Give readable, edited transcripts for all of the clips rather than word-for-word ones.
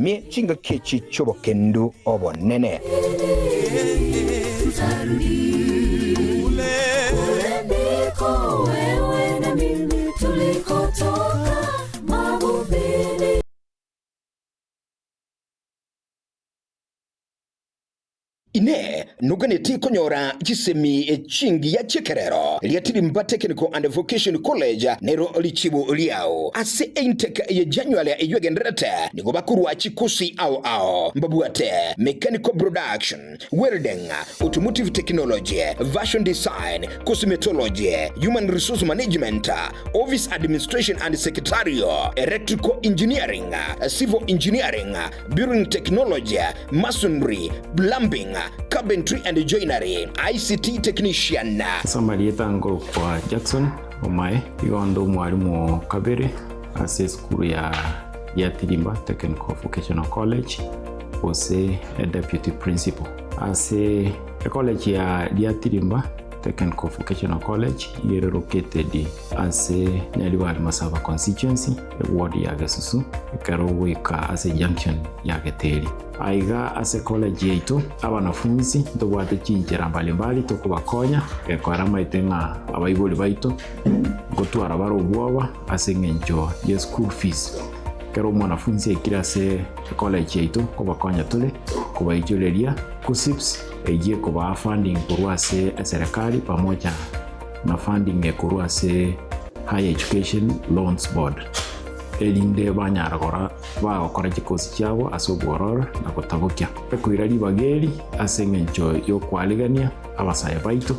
Tobasemie chingaki echi chi'obokendu obonene. Inee! Noganetie konyora chisemi chingiya chi'ekerero? Riatirimba Technical and Vocation College nero richibu riao. Ase eintake ye January eyio egendererete, nigo bakorua chikosi ao ao. Mbabwate Mechanical Production, Welding, Automotive Technology, Fashion Design, Cosmetology, Human Resource Management, Office Administration and Secretarial, Electrical Engineering, Civil Engineering, Building Technology, Masonry, Plumbing, Carpentry and Joinery, ICT Technician. Ase amarieta nkorokwa Jackson Omae, igo nde omwalimu o kabere ase esukuru ya Giatirimba Technical Vocational College gose Deputy Principal. Ase ecollege ya Giatirimba Technical Vocational College iga ere located ase Nyaribari Masaba Constituency, eward ya Gesusu, ekero ogoika ase junction ya Geteri. Aiga ase college yaito, abanafunsi ntobwate chinchera mbalimbali tokobakonya gekora amaete ng'a abaibori baito ngotwara bare obwoba ase eng'encho ye school fees. Ekero omwanafunsi aikire ase ecollege yaito nkobakonya tore kobaichoreria KUCCPS eyio ekobaa funding korwa ase eserekari pamoja na funding ekorwa ase Higher Education Loans Board erinde banyara gora bagokora chikosi chiabo ase obwororo na gotabokia. Ekoira ribaga eri ase engencho y'okwarigania abasae baito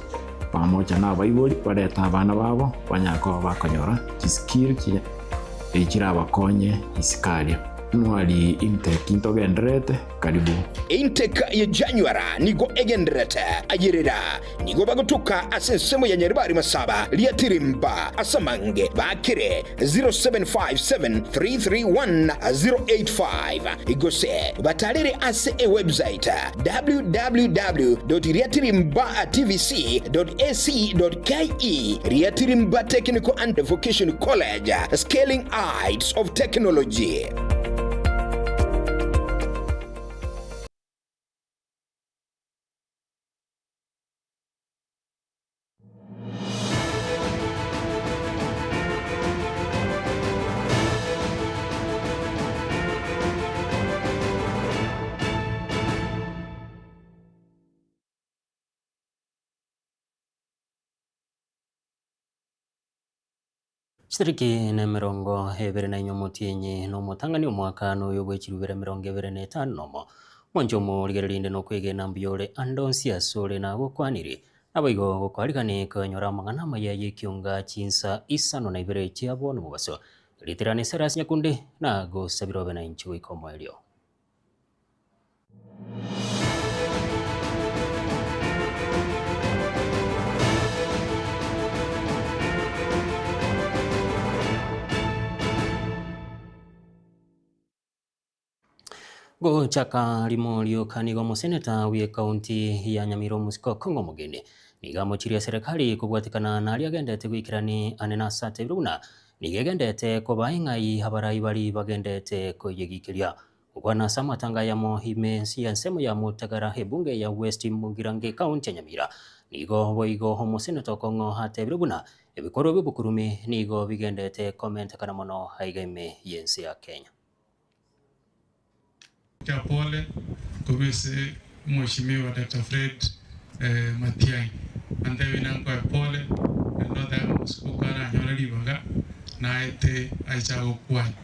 pamoja na abaibori barete abana babo banyare koba bakonyora chiskill chirabakonye isiko aria. Nwari intake ntogendererete karibu. Intake ye January nigo egendererete ayerera Nigo bagotuka ase ensemo ya Nyaribari Masaba, Riatirimba, ase amange bakire 0757331085 gose batarere ase ewebsite www.riatirimbatvc.ac.ke Riatirimba Technical and Vocation College, Scaling Heights of Technology. Chitariki nemerongo ebere na inye omotienyi na omotang'ani omwaka noyo bwe chirubere emerongo ebere na etano nomo. Mwanche omorigereria inde nokwegena mbuya ore ande onsi asore nagokwanire. Naboigo gokwarigani konyora amang'ana amaya y'ekionga chinsa isano na ibere chia bono mobaso. Ritirane Silas Nyakundi nagosabire obe nainche goika omoerio. Gochaka rimo rioka nigo omoseneta bw'ekaunti ya Nyamira Omosike Okong'o Omogeni nigo amochirie eserekari kobwatekana naria agendete goikerani ane nase atebire buna nigo egendete kobaa eng'ai abarai baria bagendete koyegikeria. Gokwana ase amatanga ayamo ime ense y'ensemo ya Mutagara ebunge ya West Mugirango ekaunti ya Nyamira nigo boigo omoseneta Okong'o atebire buna ebikorwa bi'obokurumi nigo bigendete komentekana mono aiga ime y'ense ya Kenya. Kia pole korwa ase Mweshimiwa Doctor Fred Matiang'i. Antebi nankoe pole naende otebe ng'a omosike oko aranyore ribaga naete aiche agokwane.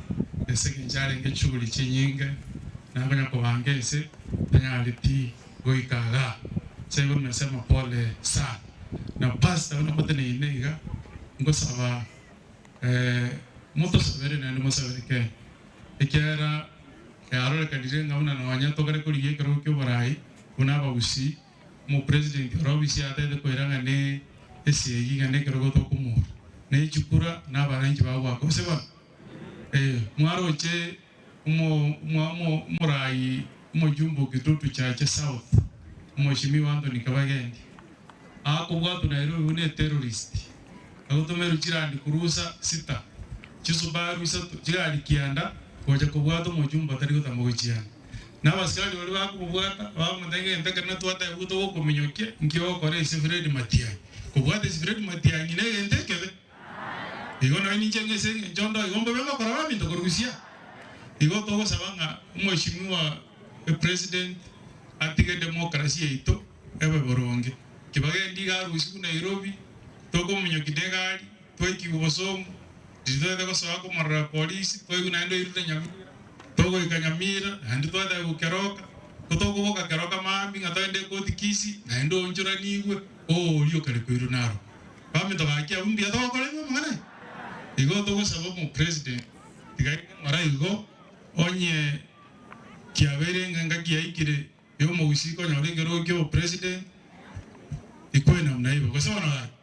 Ase engencho arenge chishughuli chinyinge nakonya kobanga ense tanyareti goika igaa. Ase igo nasema pole sana. Na pastor buna moteneine iga ngosaba motosabere naende mosabere Kenya. Ekiagera yarorekanire ng'a buna nonya tokare korigia ekerogo ki'oboraai buna abagusii, omopresident ore obisi atagete koira ng'a ne esegi ng'a nekerogo tokomora, ne chikura na abananchi bagoaka. Gose bono? Eh, mwaroche omo omo omoraai omojumbe o Kitutu Chache South, Omweshimiwa Anthony Kabagendi, akobwatwa Nairobi buna eterrorist, agotomerwa chilandi cruiser sita, chisubaru isato, chigari kianda. Gocha kobwata omochumba tari gotama gochiana. Na abasikari baria bakomobwata, bamotebia egento ekero natwatebigwe togokominyokia, nki ogokora ase Fred Matiang'i? Kobwata ase Fred Matiang'i negento ekebe. Igo nonya ninche ng'ese engencho ndo igo mbobe ngokora baminto korusia. Igo togosaba ng'a omweshimiwa president atige democracy yaito ebe boronge. Kibagendi iga arusigwe Nairobi, tokominyokia negari, twaikigwe bosongo, riria twaete gosoa komorora polisi, twaigwa naende oirure Nyamira, togoika Nyamira, naende twatebigwa Keroka, ko tokoboka Keroka maambia ng'a toende ekoti Kisii, naende oonchoranigwe, ooria okare koirwa Narok. Baminto gaki abwo mbuya togokora inwe amang'ana aya? Igo togosaba omopresident tiga aike ng'ora igo, onye kiabeire ng'a engaki yaikire y'omogusii konyora ekerogo ki'obopresident, ikwena buna igo, gose bono gaki?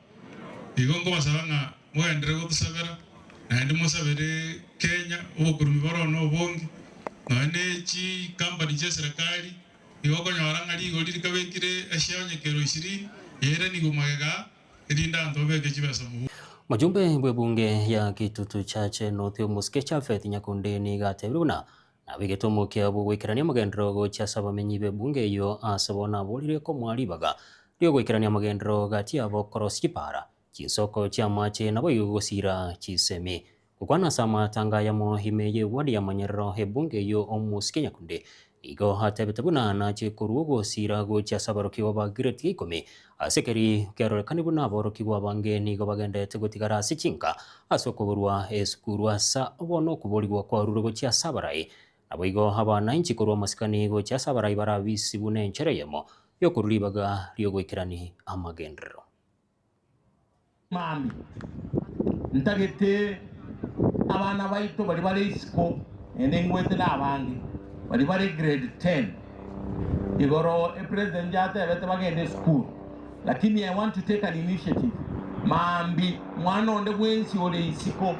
Igo nkobasaba ng'a mogenderere gotosabera, naende mosabere Kenya obokurumi bore one obonge, nonya ne chicompany chi'eserekari, igo okonyora ng'a rigori rikabekire ase onye kero ishirini, yairanigwe magega, erinde abanto babeke chibesa mobuko. Mojumbe bw'ebunge ya Kitutu Chache North Omosike Japhet Nyakundi nigo atebire buna nabegete omokia bw'ogoikerania amagenderero gochia ase abamenyi b'ebunge eyio ase bono aborire komoa ribaga riogoikerania amagenderero gati yabo korosia chipara, chinsoko chi'amache naboigo gosira chisemi. Gokwana ase amatanga ayamo ime y'eward ya Manyerero ebunge eyio Omosike Nyakundi nigo atebete buna nache korwa ogosira gochia ase abarokigwa ba grade ya ikomi ase ekeri kerorekani buna aborokigwa abange nigo bagenderete gotigara ase chinka ase okoborwa esukuru ase bono okoborigwa kwarure gochia ase abarai. Naboigo abanainchi korwa amasikani gochia ase abarai barabisi buna enchera eyemo yokorwa ribaga riogoikerani amagenderero. Mambia, ntagete abana baito baria bare isiko, naende ngwete nabange, baria bare grade ten, igoro epresident yatebete bagende esukuru, lakini I want to take an initiative, mambia mwana onde bwensi ore isiko,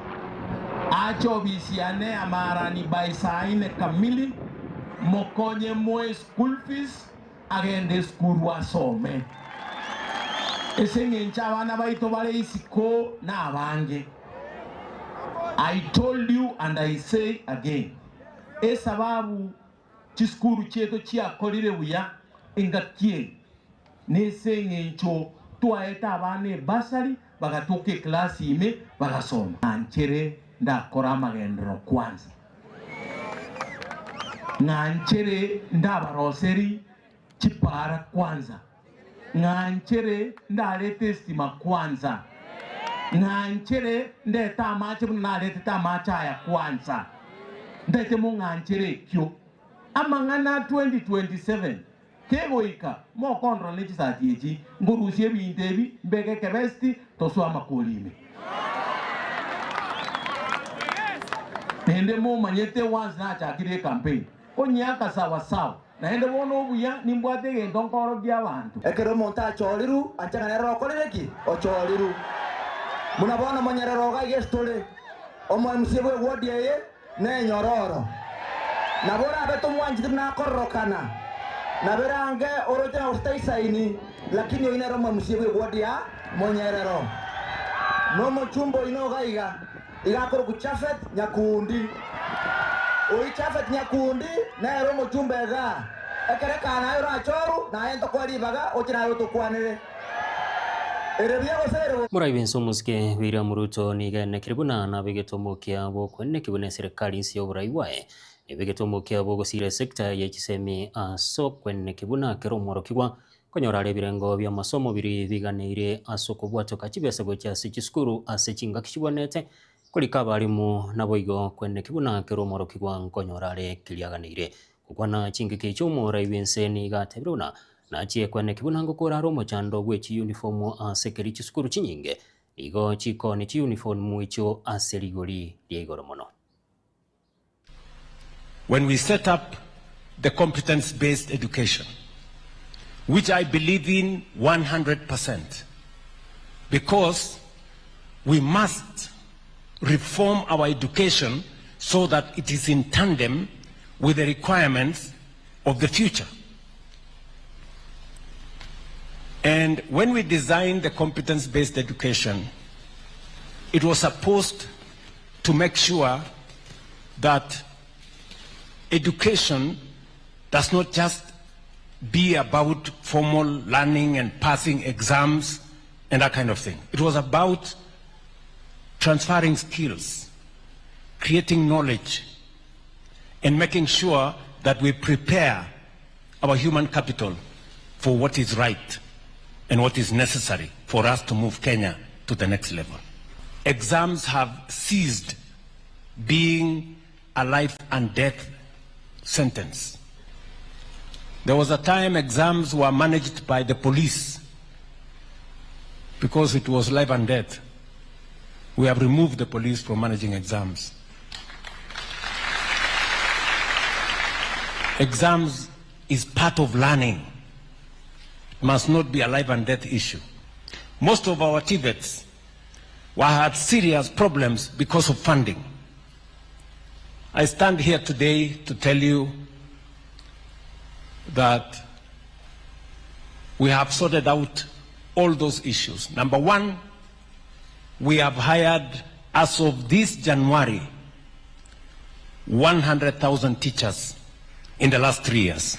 ache obisi yane amarani by saa ine kamili, mokonye moe school fees, agende esukuru asome. Ase engencho abana baito bare isiko nabange. I told you and I say again, esababu chisukuru chiaito chiakorire buya engaki eye nese eng'encho twaete abana ebasari bagatoka eclass ime bagasoma. Nanchere ndakore amagenderero kwanza. Ng'anchere ndabaroseri chipara kwanza, ng'anchere ndarete estima kwanza, ng'anchere ndete amache buna naretete amache aya kwanza. Ntaete mong'anchere ekio. Amang'ana a 2027 kegoika mokondora ne chisati echi, nkorusia ebinto ebi mbeke ekebesti tosoe amakori ime. Naende momanyete once nachakire ecampaign, konyiaka sawa sawa, naende bono obuya nimbwate egento nkorokia abanto. Ekero omonto achorirwe, anche ng'a nere okorire ki? Ochorirwe. Buna bono monyerere oga iga esitore, omo-MCA bw'ewodi eye nenyororo. Nabo orabe tomwancheti buna akororokana, nabo erange oroche ng'a gose taisaini, lakini oyio nere omo-MCA bw'ewodi ya Monyerero. Nomochumba oino iga iga, iga akorokwa Japhet Nyakundi. Oyio Japhet Nyakundi nere omochumba igaa. Ekero ekana aye orachorwe, naye ntokoe ribaga oche naye otokwanere. Ere buya gose ere bobe? Morai bw'ense omosike William Ruto nigo aenekire buna nabegete omokia bw'okoenekigwa buna eserekari inse y'oborai bwaye nebegete omokia bw'ogosira esecta ye chisemi ase okoenekigwa buna kera omworokigwa Konyora are ebirengo bi'amasomo biria biganeire ase okobwatoka chibesa gochia ase chisukuru ase chingaki chigwenerete, korika abalimu naboigo kweneki buna kera omworokigwa nkonyora are keria aganeire. Gokwana chingaki echio omorai bw'ense nigo atebire buna nachie kweneki buna ngokora are omochando bwe chiyunifomu ase keria chisukuru chinyinge nigo chikoni chiyunifomu echio ase rigori ria igoro mono. When we set up the competence based education which I believe in 100% because we must reform our education so that it is in tandem with the requirements of the future. And when we designed the competence-based education, it was supposed to make sure that Education does not just be about formal learning and passing exams and that kind of thing. It was about transferring skills, creating knowledge, and making sure that we prepare our human capital for what is right and what is necessary for us to move Kenya to the next level. Exams have ceased being a life and death sentence. There was a time exams were managed by the police because it was life and death. We have removed the police from managing exams. Exams is part of learning. It must not be a life and death issue. Most of our TVETs were had serious problems because of funding. I stand here today to tell you that we have sorted out all those issues. Number one, we have hired, as of this January, 100,000 teachers in the last 3 years.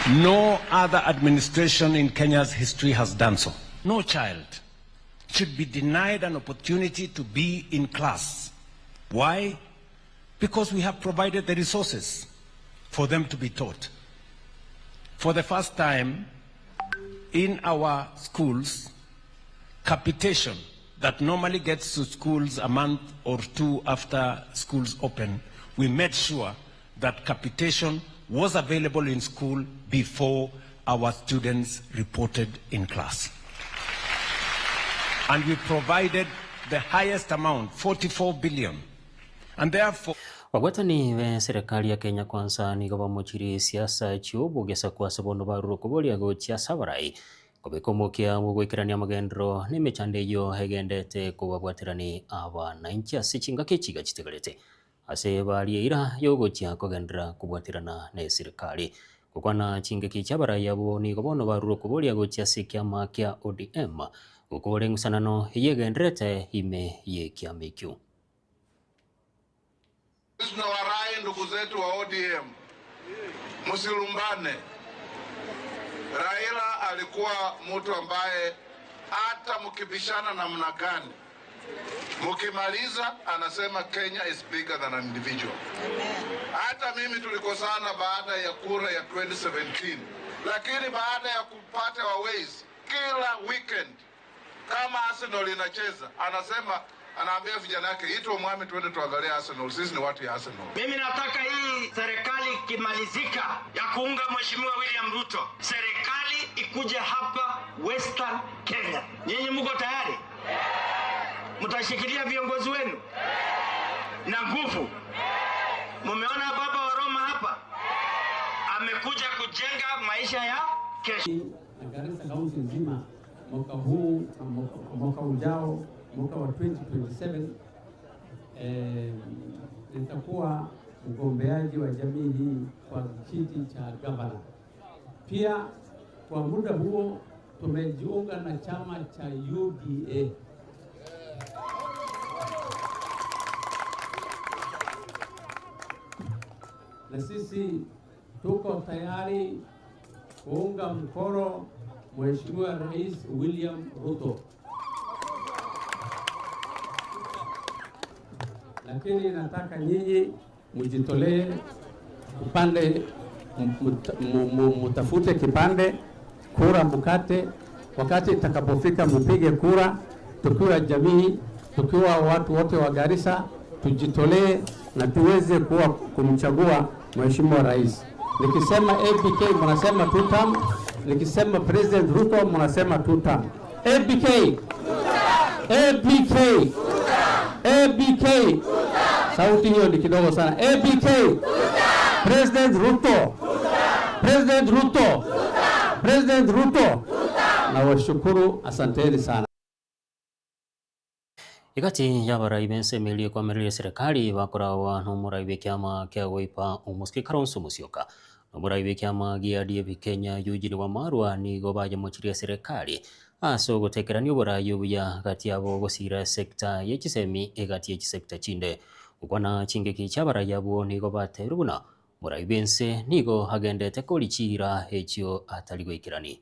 No other administration in Kenya's history has done so. No child should be denied an opportunity to be in class. Why? Because we have provided the resources for them to be taught. For the first time in our schools, capitation that normally gets to schools a month or two after schools open, we made sure that capitation was available in school before our students reported in class. And we provided the highest amount, 44 billion. And therefore, Babwatani be serikali ya Kenya Kwanza nigo bamochirie siasa chiobogesa kwase bono barure koboria gochia sabarai kobeka omokia bwogoikerania amagendero na emechando eywo egendete kobabwaterani abananchi ase chingaki echiga chitigarete ase baria eira yogochia kogendera kobwaterana na eserikali. Gokwana chingaki chiabarai abo nigo bono barure koboria gochia ase ekiama kia ODM gokora eng'usanano eye egenderete ime ya ekiama ekio. Tunawarai ndugu zetu wa ODM, msilumbane. Raila alikuwa mtu ambaye hata mkibishana namna gani, mkimaliza anasema Kenya is bigger than an individual. Hata mimi tulikosana baada ya kura ya 2017, lakini baada ya kupata wa ways, kila weekend kama Arsenal inacheza anasema, anaambia vijana yake, itwa mwami twende tuangalie Arsenal, sisi ni watu ya Arsenal. Mimi nataka hii serikali ikimalizika ya kuunga Mheshimiwa William Ruto, serikali ikuje hapa Western Kenya. Nyinyi mko tayari? Mtashikilia viongozi wenu na nguvu? Mumeona baba wa Roma hapa amekuja kujenga maisha ya kesho. Na Garissa County nzima mwaka huu, mwaka ujao, mwaka wa 2027, nitakuwa mgombeaji wa jamii hii kwa kiti cha gavana. Pia kwa muda huo tumejiunga na chama cha UDA. Na sisi tuko tayari kuunga mkono Mheshimiwa Rais William Ruto. Lakini nataka nyinyi mjitolee upande, mtafute kipande kura mkate, wakati itakapofika mpige kura, tukiwa jamii, tukiwa watu wote wa Garissa, tujitolee na tuweze kuwa kumchagua Mheshimiwa Rais. Nikisema ABK mnasema two term, nikisema President Ruto mnasema two term. ABK, ABK, ABK. Sauti hiyo ni kidogo sana. ABK, President Ruto, President Ruto, President Ruto. Na washukuru, asanteni sana. Ikati yabarai bensemerie kwamereria serikali bakorawa n'omurai b'ekiama kia Wiper Omusiki Kalonzo Musyoka n'omurai b'ekiama gia DAP Kenya Eugene Wamalwa nigo bajamochirie serikali ase ogotekerania oborai obuya gati yabo gosira sekta y'echisemi egati y'echisecta chinde. Gokwana chingaki chi'abarai abwo nigo batebirie buna morai bw'ense nigo agendete koria chiira echio atari goikerani.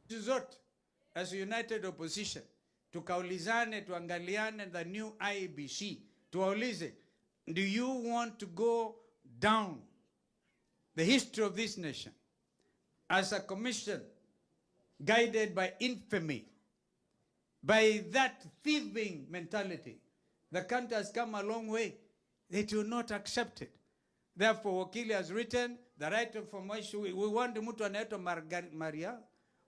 Zote as united opposition tukaulizane tuangaliane the new IEBC tuwaulize do you want to go down the history of this nation as a commission guided by infamy by that thieving mentality the country has come a long way it will not accept it therefore wakili has written the right of information we, we want mtu anaitwa Maria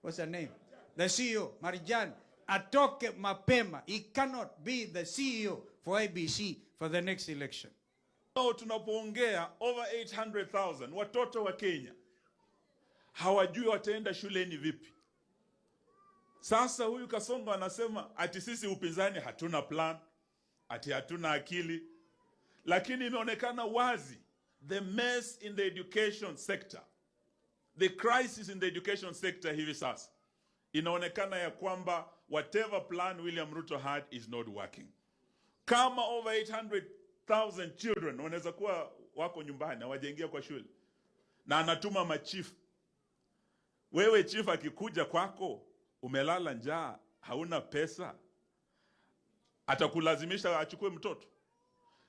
what's her name the CEO Marjan atoke mapema he cannot be the CEO for IBC for the next election Leo tunapoongea over 800,000 watoto wa Kenya hawajui wataenda shuleni vipi. Sasa huyu Kasongo anasema ati sisi upinzani hatuna plan, ati hatuna akili, lakini imeonekana wazi the mess in the education sector, the crisis in the education sector hivi sasa inaonekana ya kwamba whatever plan William Ruto had is not working. Kama over 800,000 children wanaweza kuwa wako nyumbani hawajaingia kwa shule, na anatuma machifu. Wewe chief akikuja kwako umelala njaa, hauna pesa, atakulazimisha achukue mtoto.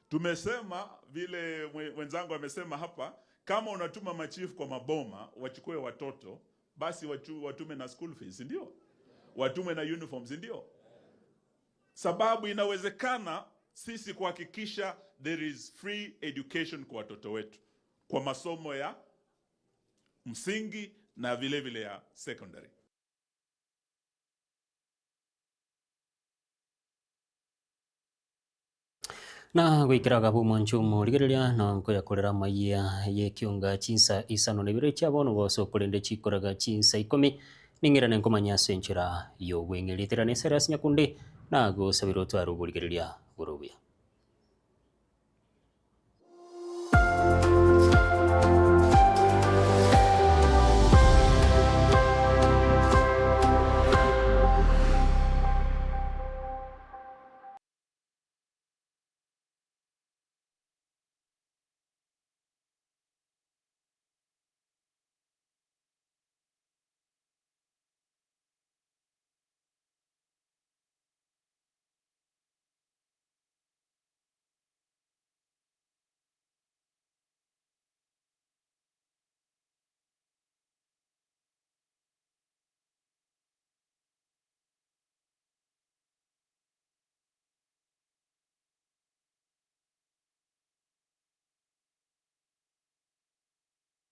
Tumesema vile mwenzangu amesema hapa, kama unatuma machifu kwa maboma wachukue watoto, basi wachu, watume na school fees, ndio watume na uniforms, ndio sababu inawezekana sisi kuhakikisha there is free education kwa watoto wetu kwa masomo ya msingi na vile vile ya secondary. Na goikera gabu omwancho omorigereria na nkoyakorera amaiya y'ekionga chinsa isano na ibere chia bono gose okorende chikoraga chinsa ikomi ning'erane nkomanya ase enchera ya obweng'eritera na esere ase nyakunde nagosabera otware oborigereria bore obuya.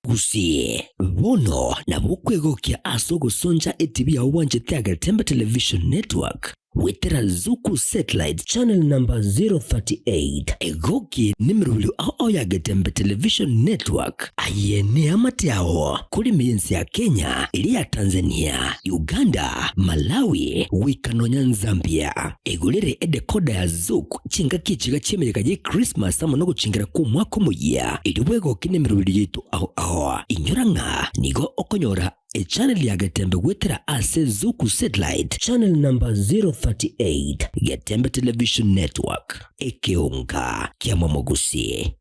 Gusii, bono nabo okwegokia ase ogosoncha etibi yao bwanchete ya Getembe Television Network goetera Zuku Satellite Channel number 038. Egoki nemerobio ao ao ya Getembe Television Network aye neamate ao korime y'ense ya Kenya, eria ya Tanzania, Uganda, Malawi goika nonya Nzambia. Egorere edecoder ya Zuku chingaki echiga chi'emeyega ye Christmas amo nogochingera kw'omwaka omoyia, erio bwegoke nemerobio yaito ao ao. Inyora ng'a nigo okonyora echannel ya Getembe goetera ase Zuku Satellite channel number 038, Getembe Television Network, ekeonga kia Momogusi.